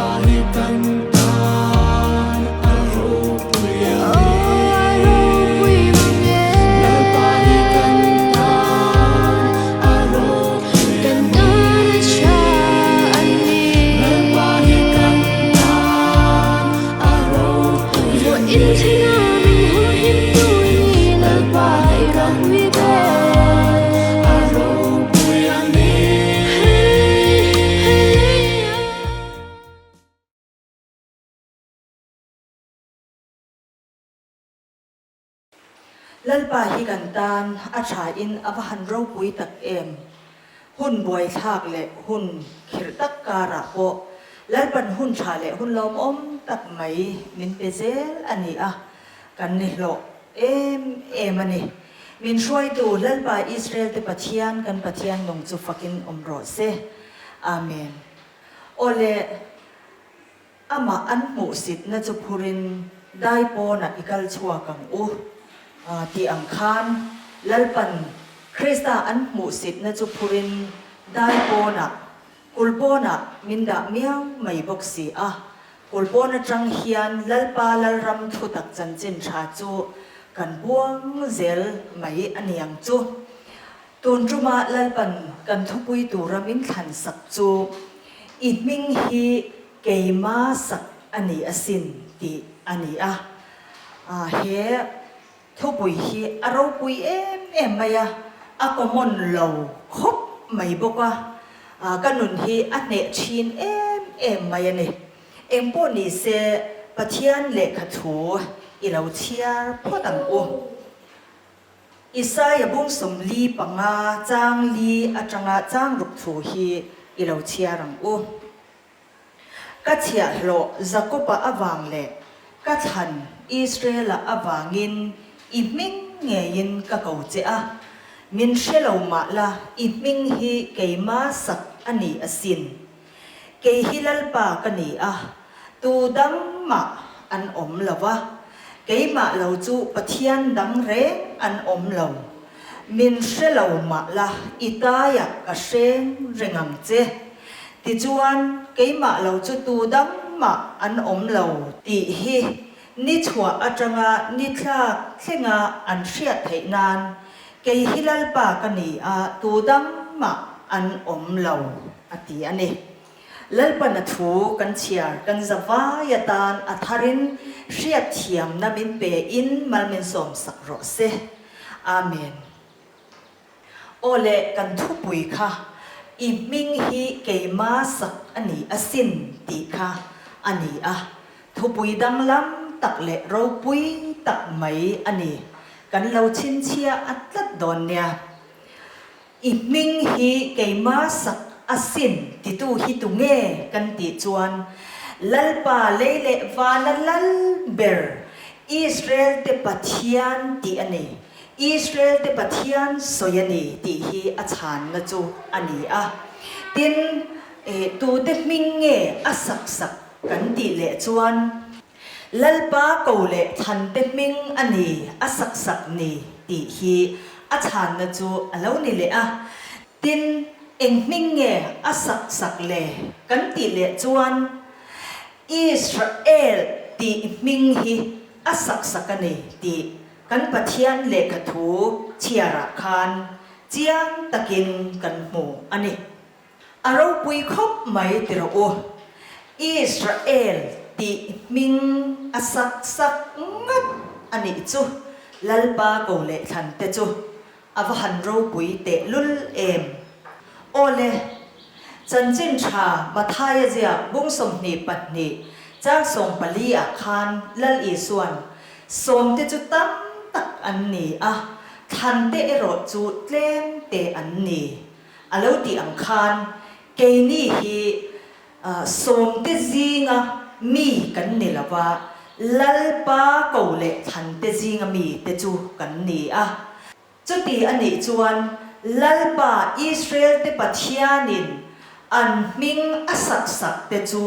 Lalpa hi kan tan a ropui a ni. Lalpa hi kan tan a ropui a ni. Lalpa hi kan tan a ropui a ni. Lalpa hi kan tan a ropui a ni. Lalpa hi kan tan a tha in a va han ropui tak em. Hun buaithlak leh hun khirh tak karah pawh Lalpan hun tha leh hun lawmawm tak mai min pe zel a ni a, kan ni hlawh em em a ni. Min hruaitu Lalpa Israel te Pathian kan Pathian nung chu fakin awm rawh se. Amen. Awle. Amah an hmuhsitna chu phurin dai pawnah i kal chhuak ang u tih ang khan Lalpan Krista an hmuhsitna chu phurin dai pawnah, kul pawnah min dah miau mai bawk si a. Kul pawn atang hian Lalpa Lalram thutak chanchin tha chu kan buang zel mai a niang chu. Tun ṭuma Lalpan kan thupui tura min thlan sak chu i hming hi keima sak a ni asin tih a ni a. He thupui hi a ropui em em mai a, a common lo khawp mai bawk a, ka nun hi a hneh ṭhin em em mai a ni. Engpawh ni se Pathian lehkha thu i lo chhiar phawt ang u. Isaia bung 45 chang li atanga chang ruk thu hi i lo chhiar ang u. Ka chhiahhlawh Jakoba avang leh ka thlan Israela avangin i hming ngeiin ka ko che a, min hre lo mah la i hming hi keima sak a ni asin. Kei hi Lalpa ka ni a, tu dang mah an awm lo va, keimah lo chu Pathian dang reng an awm lo. Min hre lo mah la, i taiah ka hreng reng ang che. Tichuan, keimah lo chu tu dang mah an awm lo tih hi ni chhuah atanga ni thlak thlenga an hriat theih nan, kei hi Lalpa ka ni a, tu dang mah an awm lo. A ti a ni. Lalpan a thu kan chhiar kan zavai atan a tharin hriatthiamna min pe in mal min sawmsak rawh se. Amen. Aw le kan thupui kha i hming hi keima sak a ni asin tih kha a ni a. Thupui danglam tak leh ropui tak mai a ni. Kan lo chhinchhiah a tlat dawn nia. I hming hi keima sak asin titu hi tunge kan tih chuan Lalpa lei leh vana lal ber Israel te Pathian tih a ni, Israel te Pathian sawi a ni tih hi a chhanna chu a ni a. Tin, tute hming nge a sak sak kan tih leh chuan Lalpa ko leh chhante hming a ni, a sak sak ni tih hi a chhanna chu a lo ni leh a. Tin, eng hming nge a sak sak le kan tih leh chuan Israel tih hming hi a sak sak a ni tih kan Pathian lehkha thu chhiarah khan chiang takin kan hmu a ni. A ropui khawp mai ti rawh u. Israel tih hming a sak sak ngat a nih chu Lalpa ko leh thlan te chu a va han ropui teh lul em. Awle, chanchin tha Mathaia ziak bung 22 chang 14 ah khan Lal Isuan sawm te chu tam tak an ni a, thlan te erawh chu tlem te an ni. A lo tih ang khan keini hi sawmte zinga mi kan ni lo va, Lalpa ko leh thlante zinga mi te chu kan ni a. Chuti a nih chuan Lalpa Israel te Pathianin an hming a sak sak te chu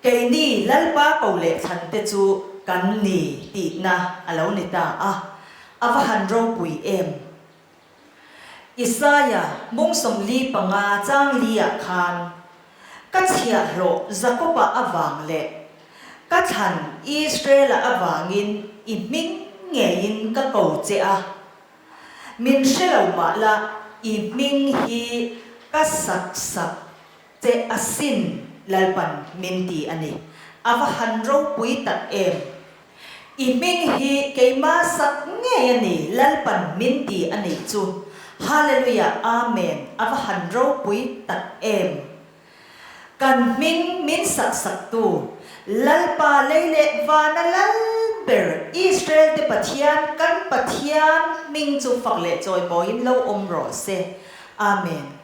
keini Lalpa ko leh thlante chu kan ni tihna a lo ni ta a. A va han ropui em! Isaia mung 45 chang li ah khan, Ka chhiahhlawh Jakoba avang leh ka thlan Israela avangin i hming ngeiin ka ko che a. Min hre lo mah la, i hming hi ka sak sak che asin Lalpan min ti a ni. A va han ropui tak em! I hming hi keimah sak ngei a ni Lalpan min ti a nih chu. Hallelujah Amen a va han ropui tak em! Kan hming min sak sak tu Lalpa lei leh vana lal ber Israel te Pathian kan Pathian hming chu fak leh chawimawiin lo awm rawh se. Amen.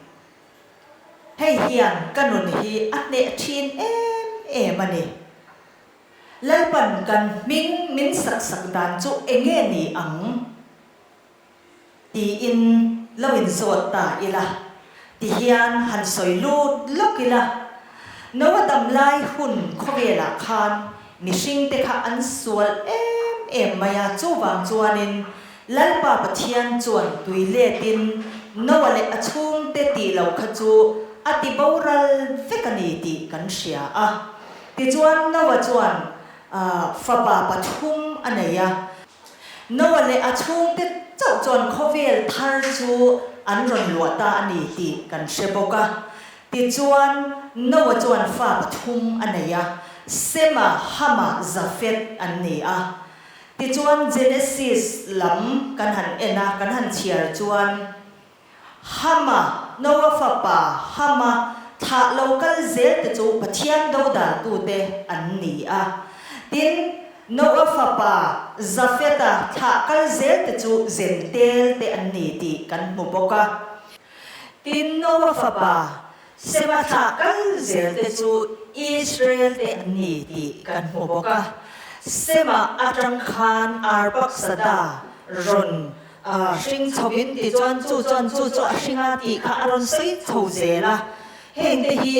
Hei hian ka nun hi a hneh thin em em a ni. Lalpan kan hming min sak sak dan chu enge ni ang? Tiin lo inzawt ta ila, tihian han sawi lut lawk ila, Noa dam lai hun khawvelah khan mihringte kha an sual em em mai a, chuvang chuanin Lalpa Pathian chuan tui letin Noa leh a chhungte tih lo kha chu a ti boral vek a ni tih kan hria a. Tichuan Noa chuan fapa pathum a nei a. Noa leh a chhungte chauh chuan khawvel thar chu an rawn luah ta a ni tih kan hre bawk a. Tichuan Noa chuan fa pathum a nei a, Sema, Hama, Jafet an ni a. Tichuan Genesis lam kan han en a, kan han chhiar chuan Hama, Noa fapa Hama thlah lo kal zel te chu Pathian dodaltute an ni a. Tin, Noa fapa Jafeta thlah kal zel te chu Zentel te an ni tih kan hmu bawk a. Tin, Noa fapa Sema thlah kal zel te chu Israel te an ni tih kan hmu bawk a. Sema atang khan Arpaksada rawn hring chhovin tichuan chu chuan chu chu a hring a tih kha a rawn sawi chho zel a. Heng te hi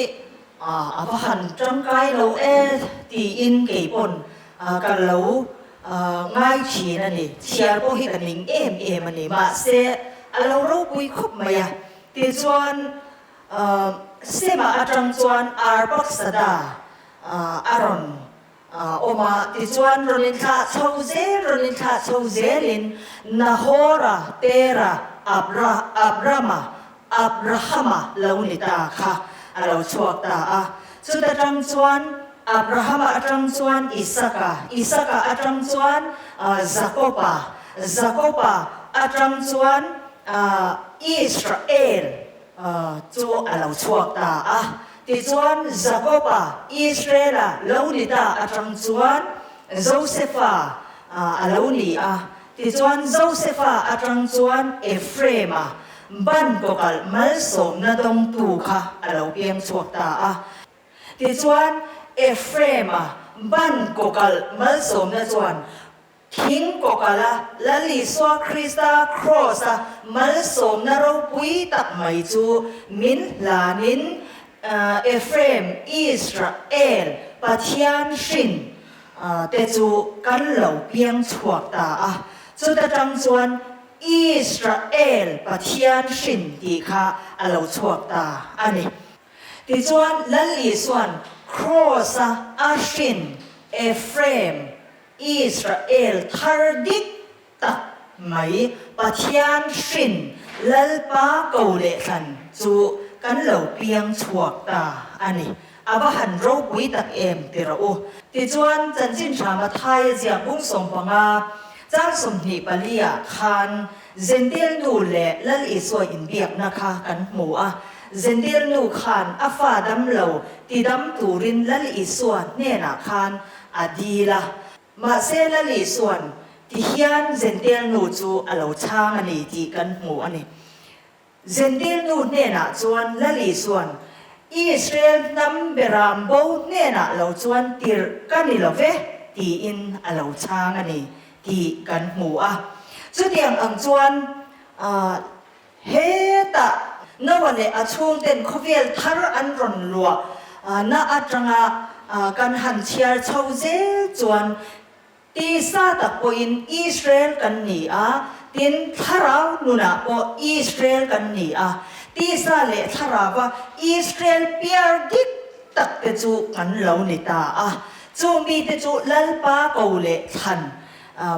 a va han tangkai lo e tiin kei pawn ka lo ngai thin a ni. Chhiar pawh hi ka ning em em a ni. Mahse a lo ropui khawp mai a. Tichuan, Sema atang chuan Arpaksada a rawn awm a, tichuan rawn inthlah chho zel, rawn inthlah chho zelin Nahora, Tera, Abra, Abrama, Abrahama lo ni ta kha a lo chhuak ta a. Chuta tang chuan Abrahama atang chuan Isaka, Isaka atang chuan Jakoba, Jakoba atang chuan Israel chu a lo chhuak ta a. Tichuan Jakoba, Israela lo ni ta atang chuan Josefa a lo ni a. Tichuan Josefa atang chuan Ephraima ban kawkalh malsawmna dawngtu kha a lo piang chhuak ta a. Tichuan Ephraima ban kawkalh malsawmna chuan Thing kawkala Lal Isua Krista Kraws-a malsawmna ropui tak mai chu min hlanin Ephraim, Israel, Pathian hrin te chu kan lo piang chhuak ta a. Chuta tang chuan Israel Pathian hrin tih kha a lo chhuak ta a ni. Tichuan Lal Isua'n Kraws-a a hrin Ephraim, Israel thar dik tak mai Pathian hrin Lalpa ko leh thlan chu kan lo piang chhuak ta a ni. A va han ropui tak em ti rawh u. Tichuan Chanchin Tha Mathaia ziak bung 15 chang 24 ah khan Zentel nu leh Lal Isua inbiakna kha kan hmu a. Zentel nu khan a fa dam lo tidam turin Lal Isua hnenah khan A dil a. Mahse Lal Isua'n ti hian Zentel nu chu a lo chhang a ni tih kan hmu a ni. Zentel nu hnenah chuan Lal Isua'n, Israel hnam beram bo hnenah lo chuan tirh ka ni lo ve tiin a lo chhang a ni tih kan hmu a. Chutiang ang chuan Hetah Noah leh a chhungten khawvel thar an rawn luah na atanga kan han chhiar chho zel chuan tisa tak pawhin Israel kan ni a, tin thlarau nunah pawh Israel kan ni a. Tisa leh thlarauva Israel piar dik. tak te chu kan lo ni ta a. Chu mite chu Lalpa ko leh thlan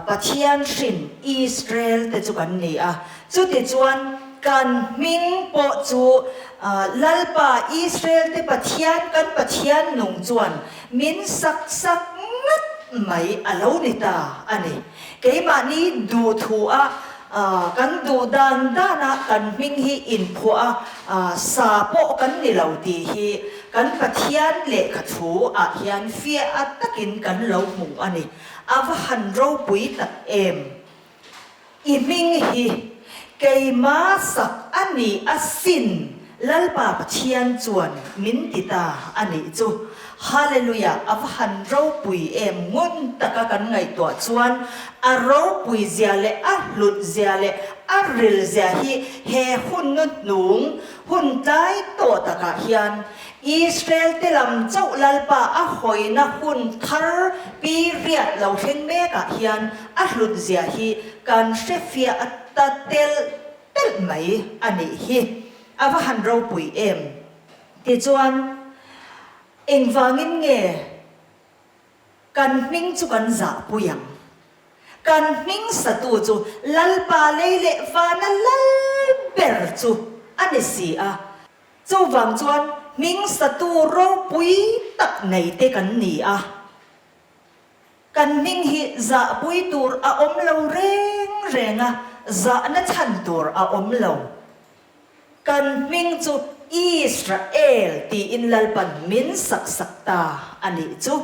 Pathian hrin Israel te chu kan ni a. Chutichuan kan hming pawh chu Lalpa Israel te Pathian kan Pathian nung chuan min sak sak ngat mai a lo ni ta a ni. Keimahni duhthu a kan duh dan dana kan hming hi inphuah a, sa pawh kan ni lo tih hi kan Pathian lehkha thu ah hian fiah takin kan lo hmu a ni. A va han ropui tak em! I hming hi keima sak a ni asin Lalpa Pathian chuan min ti ta a nih chu. Hallelujah a va han ropui em ngun taka kan ngaihtuah chuan a ropui zia leh a hlut zia leh a ril zia hi he hun nu hnung hun tlai tawh takah hian Israel te lam chauh Lalpa a hawina hun thar period lo thleng mekah hian a hlut zia hi kan hrefiah ta telh telh mai a nih hi. A va han ropui em? Tichuan, engvangin nge kan hming chu kan zahpui ang? Kan hming satu chu Lalpa lei leh vana lal ber chu a ni si a. Chuvang chuan hming satu ropui tak nei te kan ni a. Kan hming hi zahpui tur a awm lo reng reng a, zahna chhan tur a awm lo. Kan hming chu Israel tiin Lalpan min sak sak ta a nih chu.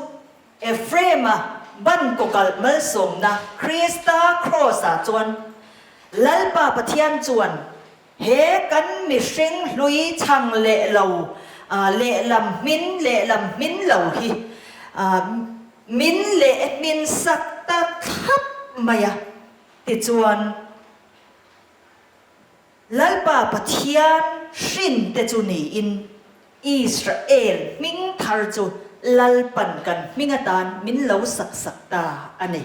Ephraim-a ban kawkalh malsawmna Krista Kraws-ah chuan Lalpa Pathian chuan He kan mihring hlui chhang leh lo, lehlam hmin lehlam hmin lo hi min leh hmin sak ta thlap mai a. Tichuan, Lalpa Pathian hrin te chu niin Israel hming thar chu Lalpan kan hming atan min lo sak sak ta a ni.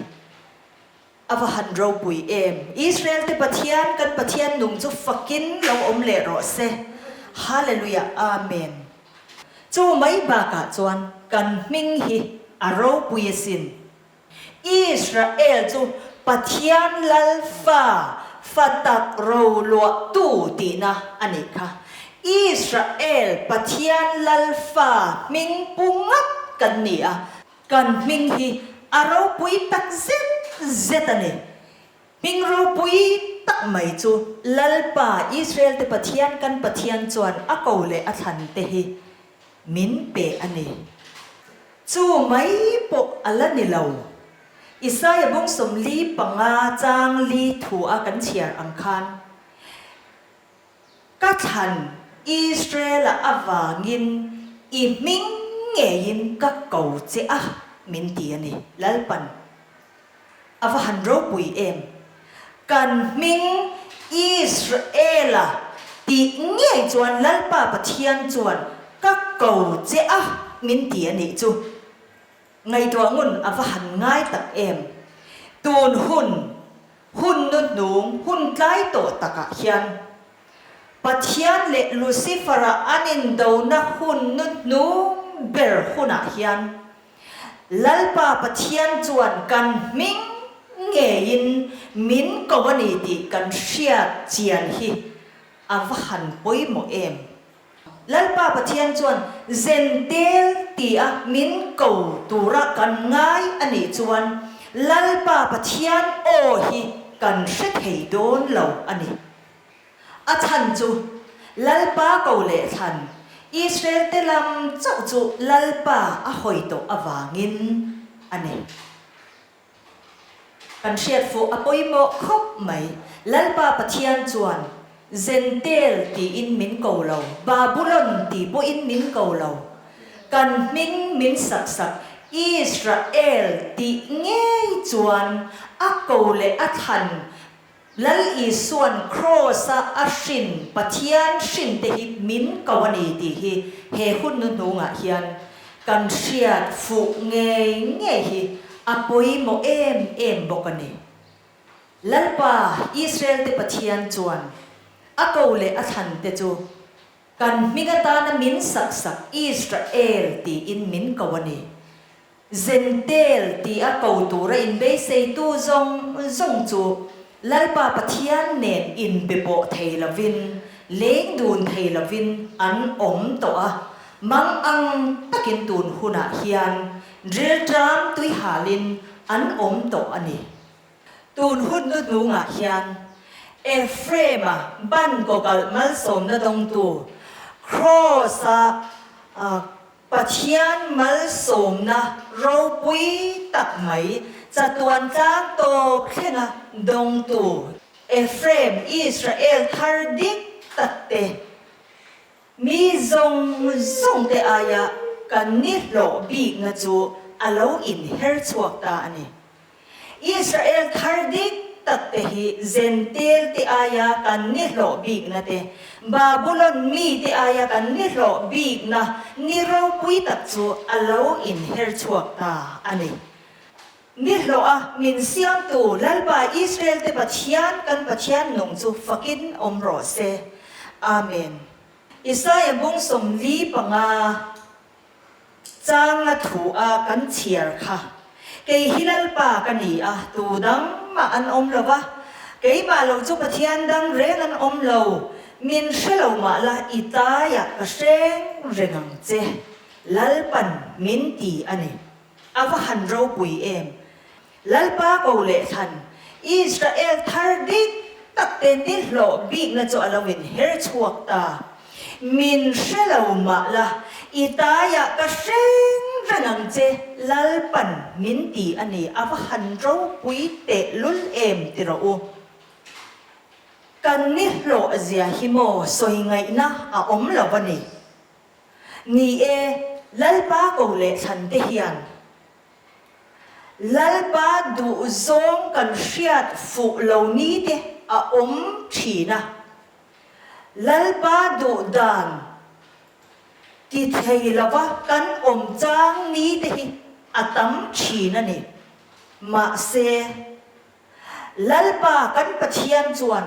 A va han ropui em! Israel te Pathian, kan Pathian nung chu fakin lo awm leh rawh se. Hallelujah Amen. Chu mai bakah chuan kan hming hi a ropui asin. Israel chu Pathian lal fa, fa tak ro luah tu tihna a nih kha. Israel Pathian lal fa hming pu ngat kan ni a. Kan hming hi a ropui tak zet zet a ni. Hming ropui tak mai chu Lalpa, Israel-te Pathian kan Pathian chuan a ko leh a thlan te hi min pe a ni. Chu mai pawh a la ni lo. Isaia bung 45 chang li thu a kan chhiar ang khan, Ka thlan Israel-a avangin i hming ngeiin ka ko che a, min ti a ni. Lalpan a va han ropui em! Kan hming Israel-a tih ngei chuan Lalpa Pathian chuan ka ko che a, min ti a nih chu. Ngaihtuah ngun a va han ngai tak em! Tun hun, hun nu hnung, hun tlai tawh takah hian Pathian leh Lucifer-a an indona hun nu hnung ber hunah hian Lalpa Pathian chuan kan hming ngeiin min ko a ni tih kan hriat chian hi a va han pawimawh em! Lalpa Pathian chuan Zentel tia min ko tura kan ngai a nih chuan Lalpa Pathian aw hi kan hre thei dawn lo a ni. A chhan chu Lalpa ko leh thlan Israel te lam chauh chu Lalpa a hawi tawh avangin a ni. Kan hriat fuh a pawimawh khawp mai. Lalpa Pathian chuan Zentel tiin min ko lo, Babulon ti pawhin min ko lo. Kan hming min sak sak Israel tih ngei chuan a ko leh a thlan Lal Isua'n Kraws-a a hrin Pathian hrin te hi min ko a ni tih hi he hun hnuhnungah hian kan hriat fuh ngei ngei hi a pawimawh em em bawk a ni. Lalpa Israel-te Pathian chuan a ko leh a thlan te chu. Kan hming atana min sak sak Israel tiin min ko a ni. Zentel tia ko tura inbeiseitu zawng zawng chu Lalpa Pathian nen inbe pawh thei lovin, leng dun thei lovin an awm tawh a, mang ang takin tun hunah hian rilṭam tuihalin an awm tawh a ni. Tun hun hnuhnungah hian Ephraim-a ban kawkalh malsawmna dawngtu Kraws-a Pathian malsawmna ropui tak mai chatuan tlang tawp thlenga dawngtu Ephraim Israel thar dik takte Mi zawng zawng te aia kan ni hlawh bikna chu a lo inher chhuak ta a ni. Israel thar dik tak te hi Zentel te aia kan ni hlawh bikna te, Babulon mi te aia kan ni hlawh bikna ni ropui tak chu a lo inher chhuak ta a ni. Ni hlawh a min siamtu Lalpa Israel te Pathian kan Pathian nung chu fakin awm rawh se. Amen. Isaiah bung 45 changa thu a kan chhiar kha, Kei hi Lalpa ka ni a, tu dang mah an awm lo va, keimah lo chu Pathian dang reng an awm lo, min hre lo mah la i taiah ka hreng reng ang che, Lalpan min ti a ni. A va han ropui em! Lalpa ko leh thlan, Israel thar dik tak te ni hlawh bikna chu a lo inher chhuak ta. Min hre lo mah la, i taiah ka hreng reng ang che, Lalpan min ti a ni, a va han ropui tehlul em ti rawh u. Kan ni hlawh zia hi maw sawi ngaihna a awm lo a ni. Ni e, Lalpa ko leh thlan te hian Lalpa duhzawng kan hriat fuh lo ni te a awm thin a. Lalpa duh dan ti thei lova kan awm chang ni te hi a tam thin a ni. Mahse, Lalpa kan Pathian chuan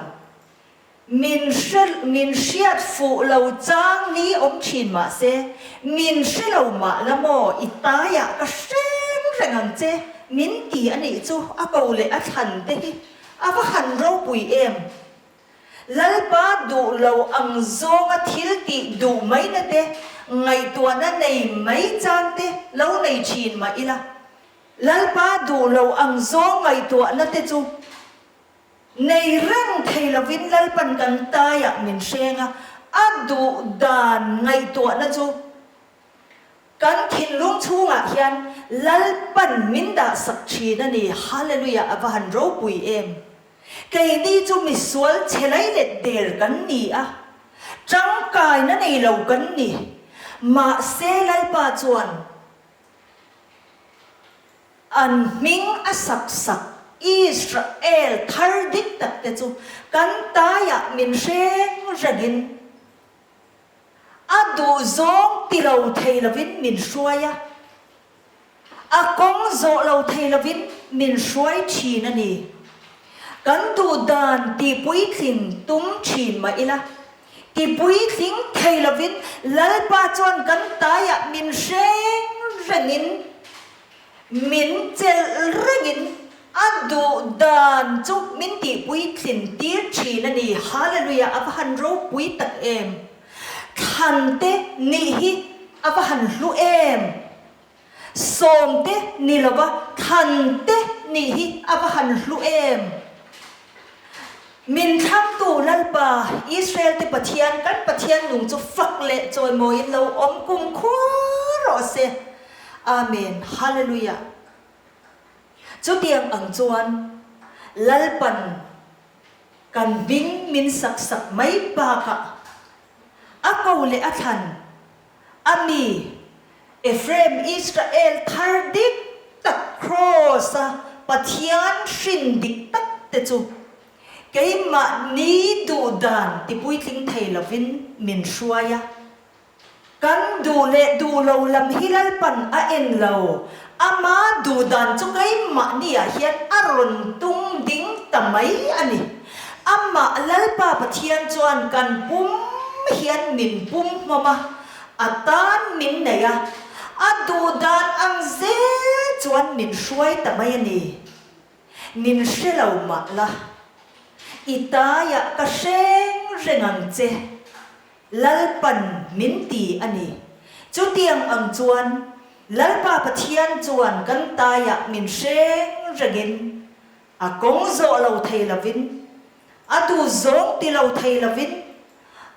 Min hre, min hriat fuh lo chang ni awm thin mah se, min hre lo mah la maw, i taiah ka hreng reng ang che, min ti a nih chu a ko leh a thlan te hi a va han ropui em. Lalpa duh lo ang zawnga thil tih duh maina te, ngaihtuahna nei mai chang te lo nei thin mah ila, Lalpa duh lo ang zawng ngaihtuahna te chu, Nei reng thei lovin Lalpan kan taiah min hreng a, a duh dan ngaihtuahna chu kan thinlung chhungah hian Lalpan min dahsak thin a ni. Hallelujah a va han ropui em! Keini chu misual che lai let der kan ni a, tangkaina nei lo kan ni. Mahse Lalpa chuan An hming a sak sak Israel thar dik tak te chu kan taiah min hreng rengin a duhzawng ti lo thei lovin min hruai a, a kawng zawh lo thei lovin min hruai thin a ni. Kan duh dan ti puitling tum thin mah ila, ti puitling thei lovin Lalpa chuan kan taiah min hreng rengin Min chelh rengin a duh dan chu min tihpui thlin tir thin a ni. Hallelujah a va han ropui tak em! Thlan te nih hi a va han hlu em! Sawm te ni lova thlan te nih hi a va han hlu em! Min thlangtu Lalpa, Israel te Pathian, kan Pathian nung chu fak leh chawimawiin lo awm kumkhua rawh se. Amen Hallelujah Chutiang ang chuan Lalpan kan hming min sak sak mai bakah a ko leh a thlan a mi Ephraim Israel thar dik tak Kraws a Pathian hrin dik tak te chu keimahni duh dan tipuitling thei lovin min hruai a. Kan duh leh duh lo lam hi Lalpan a en lo. Ama duh dan chu keimahniah hian a rawn tung ding ta mai a ni. Amah Lalpa Pathian chuan kan pum hian min pum hmawm a, a tan min nei a, a duh dan ang zel chuan min hruai ta mai a ni. Min hre lo mah la, i taiah ka hreng reng ang che, Lalpan min ti a ni. Chutiang ang chuan Lalpa Pathian chuan kan taiah min hreng rengin, a kawng zawh lo thei lovin, a duh zawng ti lo thei lovin,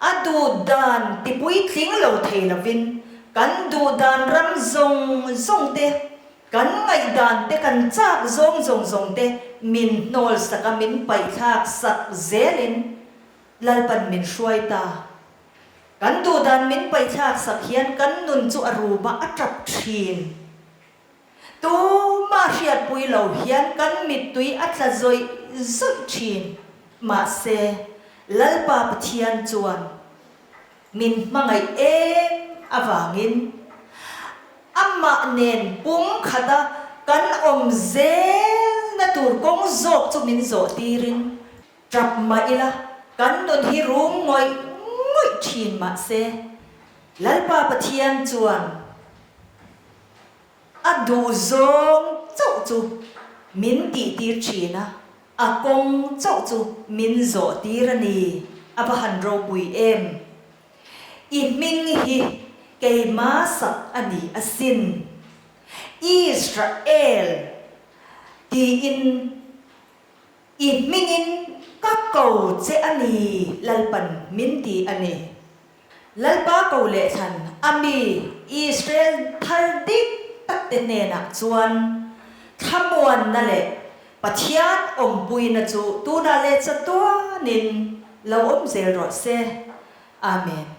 a duh dan ti puitling lo thei lovin, kan duh dan ram zawng zawng te, kan ngaihdan te, kan chak zawng zawng zawng te min hnawl sak a, min paihthlak sak zelin Lalpan min hruai ta. Kan duhdan min paihthlak sak hian kan nun chu a rum a, a tap thin. Tumah hriatpui lo hian kan mittui a tla zawih zawih thin. Mahse, Lalpa Pathian chuan min hmangaih em avangin amah nen pum khata kan awm zelna tur kawng zawk chu min zawh tirin Tap mah ila, kan nun hi rum ngawih ngawih thin mah se, Lalpa Pathian chuan a duh zawng chauh chu min tihtir thin a, a kawng chauh chu min zawh tir a ni, a va han ropui em! I hming hi keima sak a ni asin, Israel tiin. I hmingin ka ko che a ni, Lalpan min ti a ni. Lalpa ko leh thlan a mi Israel thar dik tak te hnenah chuan thlamuanna leh Pathian awmpuina chu tunah leh chatuanin lo awm zel rawh se. Amen.